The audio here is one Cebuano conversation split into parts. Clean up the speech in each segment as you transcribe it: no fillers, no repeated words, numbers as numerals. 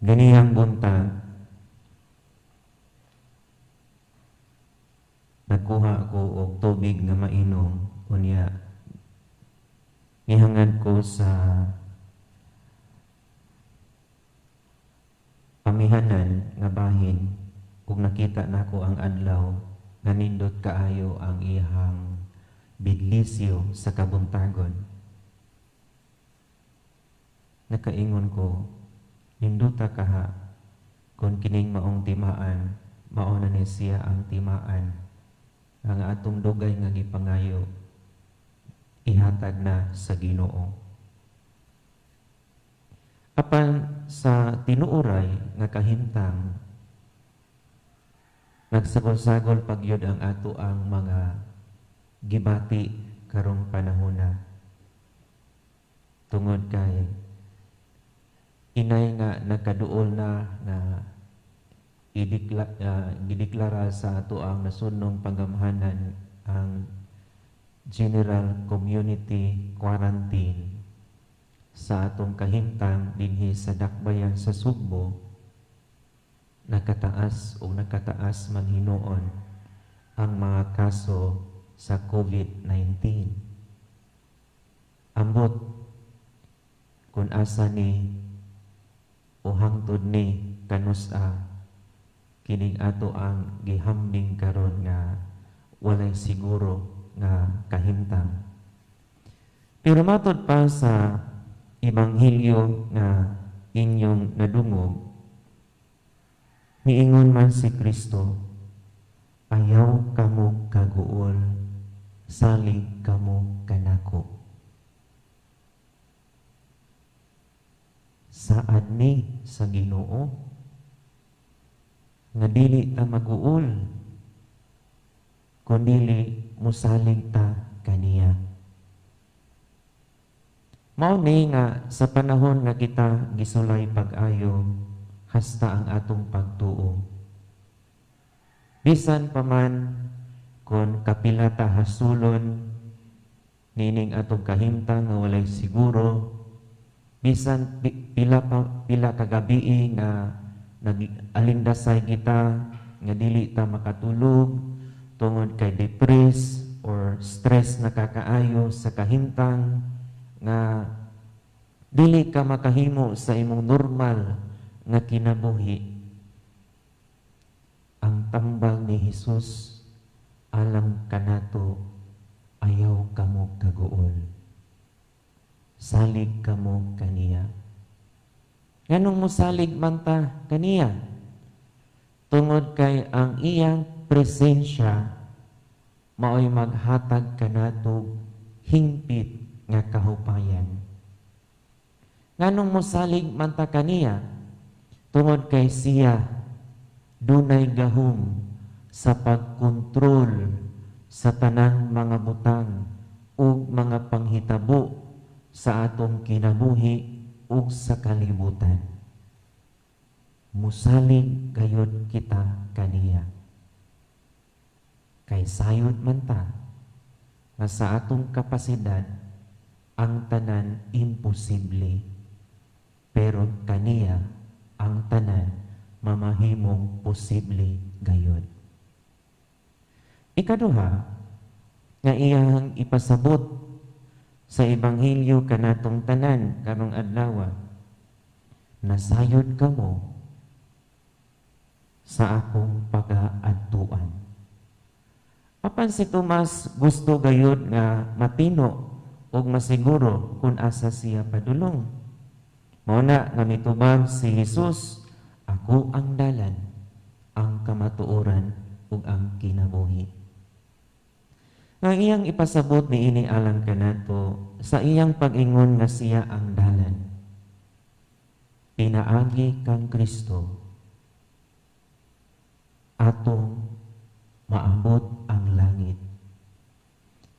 Ganihang buntag, nagkuha ko og tubig nga mainom, unya nihangad ko sa amihanan nga bahin ug nakita nako ang adlaw nga nindot kaayo ang iyang bidlisyo sa kabuntagon. Nakaingon ko, "Nindota kaha kung kining maong timaan, mao na ni siya ang timaan ang atong dugay nga gipangayo, ihatag na sa Ginoo." Apan sa tinuoray nga kahimtang, nagsagol-sagol pa gyud ang ato ang mga gibati karong panahona. Tungod kay inay nga nagkaduol na nga gideklara sa ato ang nasudnong panggamhanan ang General Community Quarantine sa atong kahimtang dinhi sa dakbayan sa Sugbo, nakataas o nakataas man hinuon ang mga kaso sa COVID-19. Ambot kung asa ni o hangtod ni kanus-a kining ato ang gihambing karon nga walay siguro nga kahimtang. Pero matod pa sa Ebanghelyo nga inyong nadungog, miingon man si Kristo, "Ayaw kamo kaguol, salig kamo kanako." Saad ni sa Ginoo nga dili ta maguol, kundili musalig ta kaniya. Mao ni nga sa panahon nga kita gisulay pag-ayo, hasta ang atong pagtuo. Bisan pa man kung kapila ta hasulon nining atong kahimtang nga walay siguro, bisan pila pa, pila ka gabii nga nag-alindasay kita nga dili ta makatulog tungod kay depressed or stress na kakaayo sa kahimtang nga dili ka makahimo sa imong normal nga kinabuhi, ang tambal ni Hesus alang kanato, "Ayaw kamo kaguol, salig kamo kaniya." Nganong mosalig man ta kaniya? Tungod kay ang iyang presensya mao'y maghatag kanato hingpit nga kahupayan. Nganong mosalig man ta kaniya? Tungod kay siya dunay gahom sa pagkontrol sa tanang mga butang ug mga panghitabo sa atong kinabuhi ug sa kalibutan. Musalig gayod kita kaniya. Kay sayod man ta nga sa atong kapasidad ang tanan imposible. Pero kaniya ang tanan mamahimong posible gayod. Ikaduha, nga iyang ipasabot sa Ebanghelyo kanatong tanan karong adlaw, "Nasayod kamo sa akong pagaadtuan." Apan si Tomas gusto gayud nga matino ug masiguro kung asa siya padulong. Mao na nga mitubag si Jesus, "Ako ang dalan, ang kamatuoran ug ang kinabuhi." Nga iyang ipasabot niini alang kanato sa iyang pag-ingon nga siya ang dalan. Pinaagi kang Kristo, atong maabot ang langit.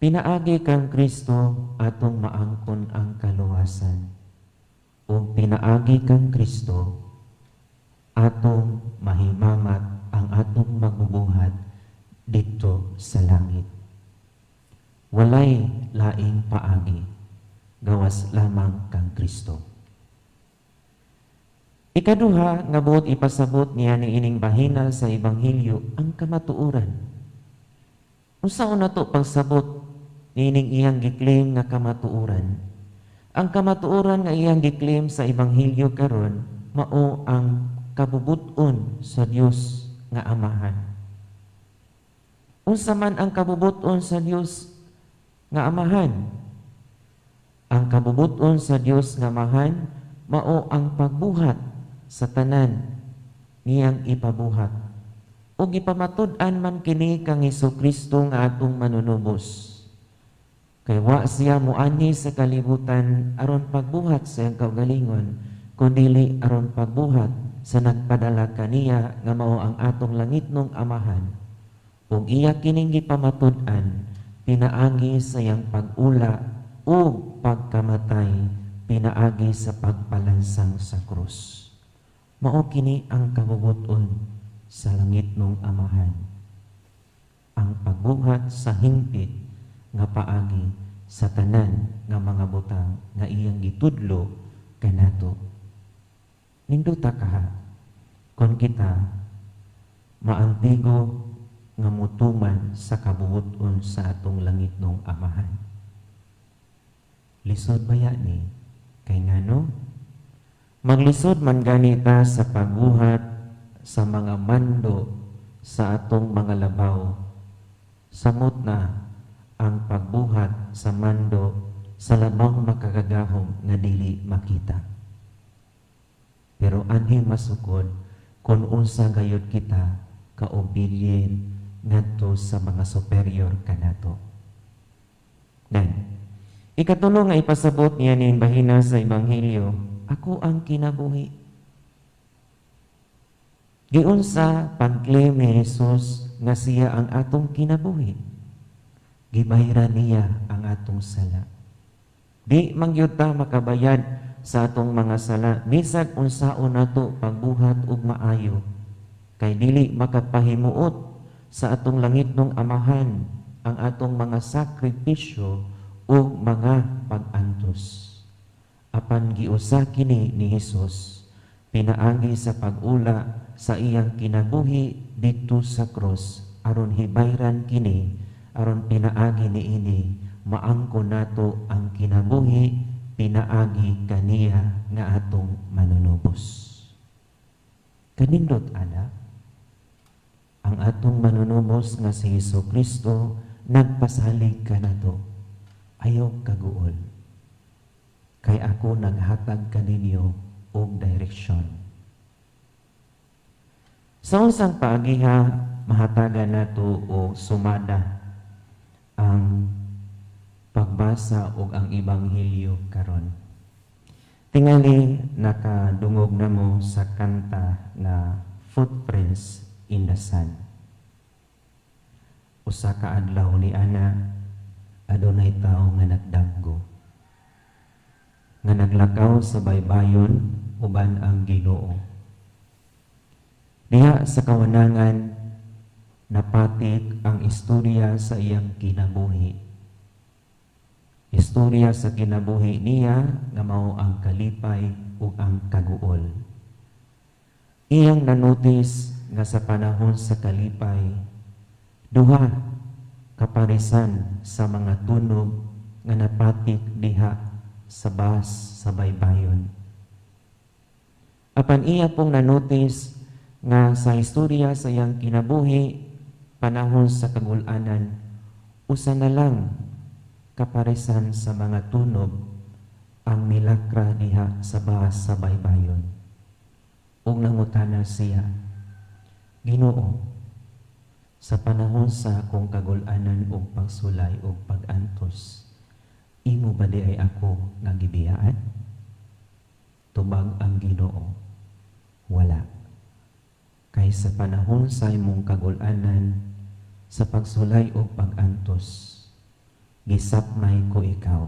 Pinaagi kang Kristo, atong maangkon ang kaluwasan. Ug pinaagi kang Kristo, atong mahimamat ang atong magbubuhat didto sa langit. Walay laing paagi, gawas lamang kang Kristo. Ikaduha nga buot ipasabot niya ni ining bahina sa Ebanghelyo, ang kamatuoran. Unsaon nato pagsabot niining iyang gi-claim nga kamatuoran? Ang kamatuoran nga iyang gi-claim sa Ebanghelyo karon mao ang kabubut-on sa Dios nga Amahan. Unsa man ang kabubut-on sa Dios nga Amahan? Ang kabubut-on sa Dios nga Amahan mao ang pagbuhat sa tanan niyang ipabuhat. Ug ipamatud-an man kini kang Kristo nga atong manunubos. Kay wa siya muanhi sa kalibutan aron pagbuhat sa iyang kaugalingon, kundili aron pagbuhat sa nagpadala kaniya nga mao ang atong langitnong Amahan. Ug iya kining gipamatud-an pinaagi sa iyang pag-ula ug pagkamatay, pinaagi sa pagpalansang sa krus. Mao kini ang kabubut-on sa langitnong Amahan. Ang pagbuhat sa hingpit nga paagi sa tanan nga mga butang nga iyang gitudlo kanato. Nindota kaha kon kita maantigo nga mutuman sa kabubuton sa atong langitnong Amahan. Lisod baya ni? Kay ngano? Maglisod man ganita sa pagbuhat sa mga mando sa atong mga labaw. Samot na ang pagbuhat sa mando sa labang makagagahom nga dili makita. Pero anhi masukod kung unsa gayud kita ka-obedient ngadto sa mga superior kanato. Then, ikatulo nga ipasabot niya ning bahina sa Ebanghelyo, "Ako ang kinabuhi." Giunsa pag-claim ni Jesus nga siya ang atong kinabuhi? Gibayran niya ang atong sala. Di man gyud ta makabayad sa atong mga sala bisag unsaon nato pagbuhat og maayo, kay dili makapahimuot sa atong langitnong Amahan ang atong mga sakripisyo o mga pag-antos. Apan giusa kini ni Hesus pinaagi sa pag-ula sa iyang kinabuhi didto sa cross aron hibayran kini, aron pinaagi niini maangko nato ang kinabuhi pinaagi kaniya nga atong manunubos. Kanindot ana, ang atong manunubos nga si Hesus Kristo nagpasalig kanato, "Ayaw kaguol. Kay ako naghatag kaninyo og direksyon." Sa unsang paagiha mahatagan nato og sumada ang pagbasa og ang Ebanghelyo karon? Tingali nakadungog na mo sa kanta nga "Footprints in the Sand." Usa ka adlaw ni ana, adunay tawo nga nagdamgo nga naglakaw sa baybayon uban ang Ginoo. Diha sa kawanangan, napatik ang istorya sa iyang kinabuhi. Istorya sa kinabuhi niya nga mao ang kalipay ug ang kaguol. Iyang nanotice nga sa panahon sa kalipay, duha kaparisan sa mga tunob nga napatik diha sa bas sa baybayon. Apan iya pong nanotice nga sa istorya sa iyang kinabuhi, panahon sa kagulanan, usa na lang kaparisan sa mga tunob ang milakra diha sa bahas sa baybayon. Ug nangutana siya, "Ginoo, sa panahon sa akong kagulanan ug pagsulay ug pag-antos, imo ba diay ako nga gibiyaan?" Tubag ang Ginoo, "Wala. Kay sa panahon sa imong kagulanan, sa pagsulay ug pag-antos, gisapmay ko ikaw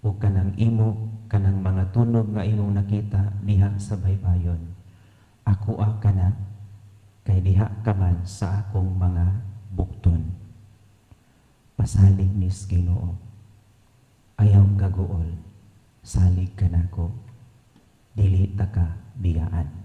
ug kanang imo kanang mga tunob nga imong nakita diha sa baybayon. Ako ang kana, kay diha ka man sa akong mga bukton." Pasalig nis Ginoo. "Ayaw kaguol, salig ka nako. Dili ta ka biyaan.